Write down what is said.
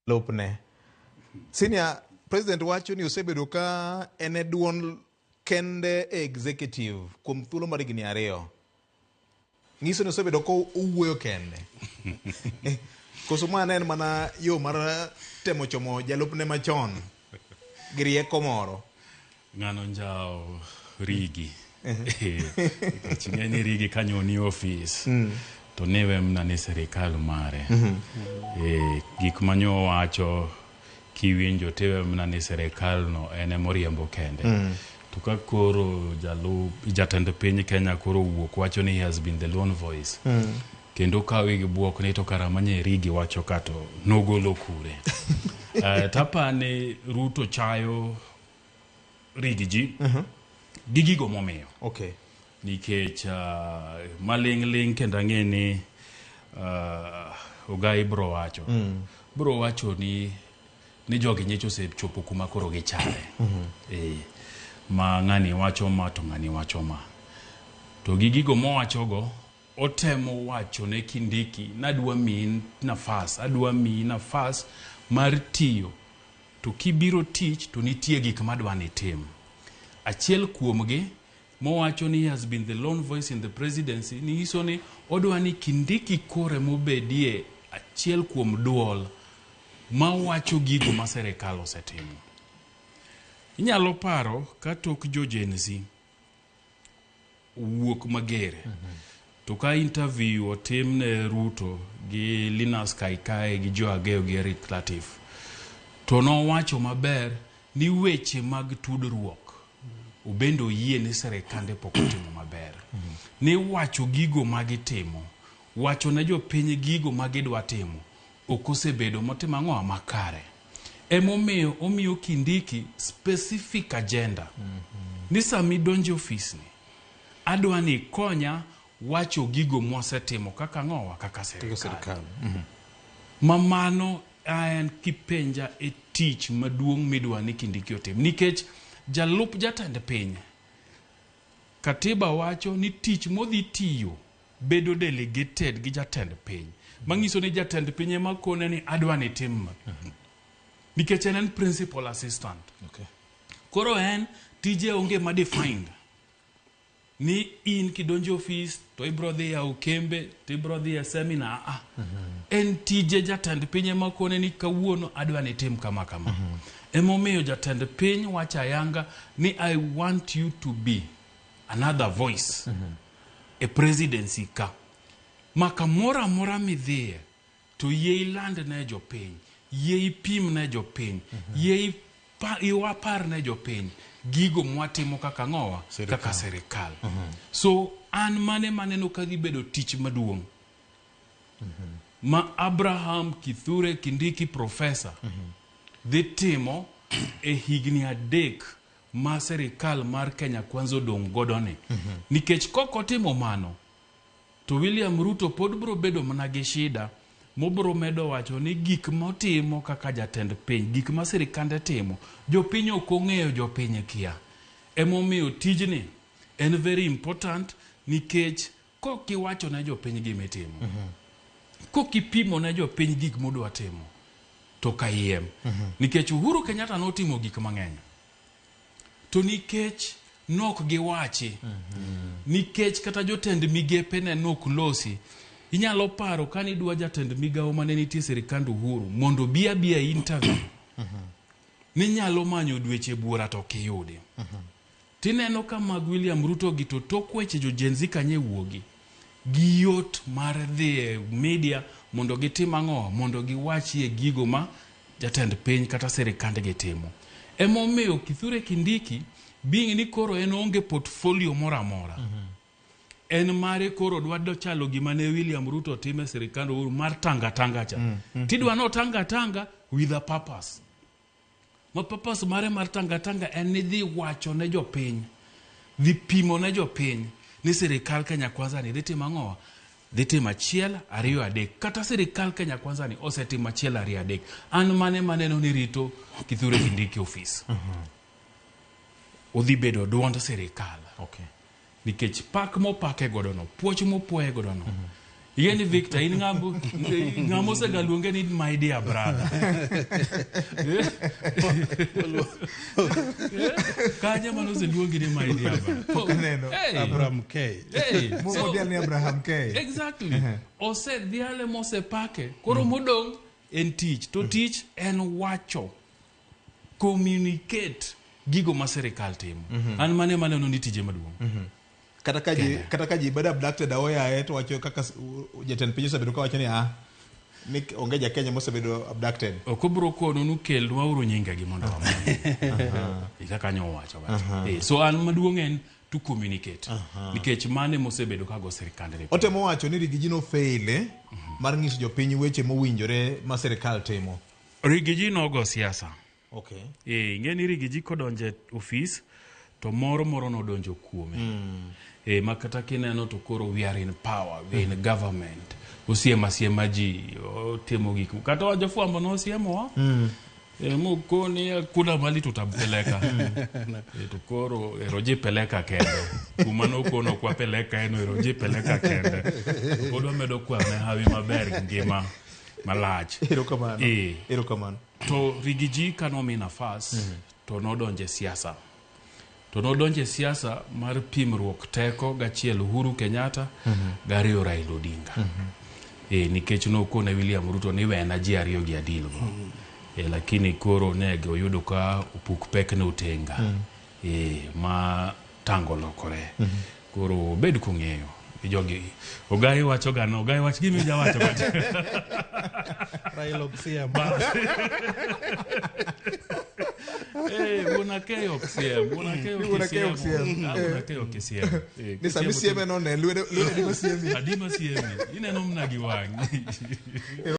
Lupne. Senior President wacho ni osebedo ka en e duond kende e executive kuom thuolo mar higni 2. Nyiso ni osebedo ka owuoyo kende. Koso ma ne en mana yo mar temo chomo jalupne machon gi rieko moro. Ng'ano njawo Rigi. Nikech ing'e ni Rigi kanyo ni ofis to niwe mna ni sirikal mare. Gik manyo wacho kiwinjo tiwe mna ni sirikal no en emoriembo kende. To ka koro jalup jatend piny Kenya koro owuok wacho ni he has been the lone voice. Kendo kawi gi buok ni to kara manye Rigi wacho ka to nogolo kure. Tapani Ruto chayo Rigi ji gi gigo momiyo. Nikech maling' ling' kendo ang'e ni Ogai bro wacho. Bro wacho ni jogi nyicha osechopo kuma koro gichare. Ma ng'ani wacho ma to ng'ani wacho ma. To gi gigo mowachogo otemo wacho ne Kindiki nadwa miyi nafas, adwa miyi nafas mar tiyo. To kibiro tich to nitie gik madwa ni itim. Achiel kuomgi mowacho ni he has been the lone voice in the presidency nyiso ni odwa ni Kindiki kore mobedie achiel kuom duol mawacho gigo ma serikal osetimo. Inyalo paro ka tok jo Gen Z owuok mager to ka interview otim ne Ruto gi Linus Kaikai gi Joe Ageyo gi Eric Latif to nowacho maber ni weche mag tudruok obende oyie ni serikande pok otimo maber. Ni wacho gigo ma gitimo, wacho ne jopiny gigo ma gidwa timo ok osebedo motimo ang'o makare. Emomiyo omiyo Kindiki specific agenda ni sama idonjo e ofis ni adwa ni ikonya wacho gigo mwasetimo kaka ang'owa kaka sirikal. Ma mano en kipenja e tich maduong' midwa ni Kindiki otim. Nikech jalup jatend piny, katiba wacho ni tich modhi tiyo bedo delegated gi jatend piny. Manyiso ni jatend piny ema kone ni adwa ni itim ma. Nikech en en principal assistant. Koro en tije onge ma defined. Ni in kidonjo e ofis to ibro dhi yawo kembe to ibro dhi e seminar. Ah. En tije jatend piny ema kone ni kawuono adwa ni itim kama kama. Emomiyo jatend piny wacho ayanga ni I want you to be another voice e presidency ka. Ma kamoro amora midhiye to yie iland ne jopiny, yie ipim ne jopiny, yie iwapar ne jopiny gigo mwatimo kaka ng'owa kaka sirikal. So an mane maneno ka dhi bedo tich maduong' ma Abraham Kithure Kindiki professor dhi timo e higni 3 ma sirikal mar Kenya Kwanza odong' godo ni. Nikech kok otimo mano to William Ruto pod bro bedo mana gi shida mobro medo wacho ni gik motimo kaka jatend piny, gik ma sirikande timo, jopiny ok ong'eyo, jopiny kia. Emomiyo tijni en very important nikech kok iwacho ne jopiny gima itimo, kok ipimo ne jopiny gik modwa timo, to kayiem. Nikech Uhuru Kenyatta notimo gik mang'eny. To nikech nok giwachi, nikech kata jotend migepe ne nok losi, inyalo paro kane idwa jatend migawo mane nitie sirikand Uhuru mondo obi abiya e interview, ninyalo manyo dweche buora to ok iyudi. Tineno ka mag William Ruto gi to tok weche jo Gen Z kanye wuogi, gi yot mar dhi e media mondo gitim ang'o, mondo giwachie gigo ma jatend piny kata sirikandgi timo. Emomiyo Kithure Kindiki being ni koro en onge portfolio moro amora. En mare koro dwa chalo gima ne William Ruto timo e sirikand Uhuru mar tanga tanga cha. Tidwa no tanga tanga with a purpose. Ma purpose mare mar tanga tanga en ni dhi wacho ne jopiny, dhi pimo ne jopiny ni sirikal Kenya Kwanza ni dhi timo ang'o? Dhi timo 1, 2, 3. Kata sirikal Kenya Kwanza ni osetimo 1, 2, 3. An mane maneno ni rito Kithure Kindiki ofis. Odhi bedo duond sirikal. Nikech pak mopake godo no, puoch mopuoye godo no, Ing'e ni Victor in ng'ambo ng'ama osega luonge ni my dear brother. Kanye mane oseluongi ni my dear brother? Pok aneno. Hey, Abraham K. hey, so- Modhial ni Abraham K. Exactly. Osedhiale mosepake. Koro modong' en tich. To tich en wacho. Communicate gigo ma sirikal timo. An mane maneno ni tije maduong'. Kata ka ji kata ka ji bedo abducted aoyaye to wacho kaka jatend piny osebedo ka wacho ni ah ni onge ja Kenya mosebedo abducted. Ok obiro kono nu kelnwauru nyingegi mondo wamany. Kaka nyo owacho wacho. Eh, so an maduong' en to communicate. Nikech mane mosebedo ka go sirikand ni. Otemo wacho ni Rigiji nofail mar nyiso jopiny weche mowinjore ma sirikal timo. Rigiji nogo siasa. Okay. Eh, ing'e ni Rigiji kodonjo e ofis to moro moro nodonjo kuome. Eh, ma kata kineno to koro we are in power, we are in government. Osiemo asiema ji, otimo gik kata wa jofwambo nosiemowa. Eh, mokoni hakuna mali tutampeleka. Eh, to koro ero jipeleka kende. Kuma nokono ok wapeleka eno ero jipeleka kende. To pod wamedo kwame hawi maber gi ngima malach. Erokamano. Eh. Erokamano. To Rigiji ka nomi nafas to nodonjo e siasa. To nodonjo e siasa mar pimruok teko gachiel Uhuru Kenyatta gariyo Raila Odinga. E, nikech nokone William Ruto ni wena ji ariyo gi adil go. E, lakini koro ne oyudo ka opuk pek ne otenga. E, ma tango lokore. Koro obed kong'eyo. Jogi Ogai wacho gano, Ogai wach gimi jawacho kacha. Raila ok siem. Eh, wuon Akeyo ok siem, wuon Akeyo Wuon Akeyo ok siem. Ah, wuon Akeyo ok siem. Eh, Ni sami kisiemo sieme no ne lwedo lwedo dima siemi. Adima siemi, ineno mna gi wang'i.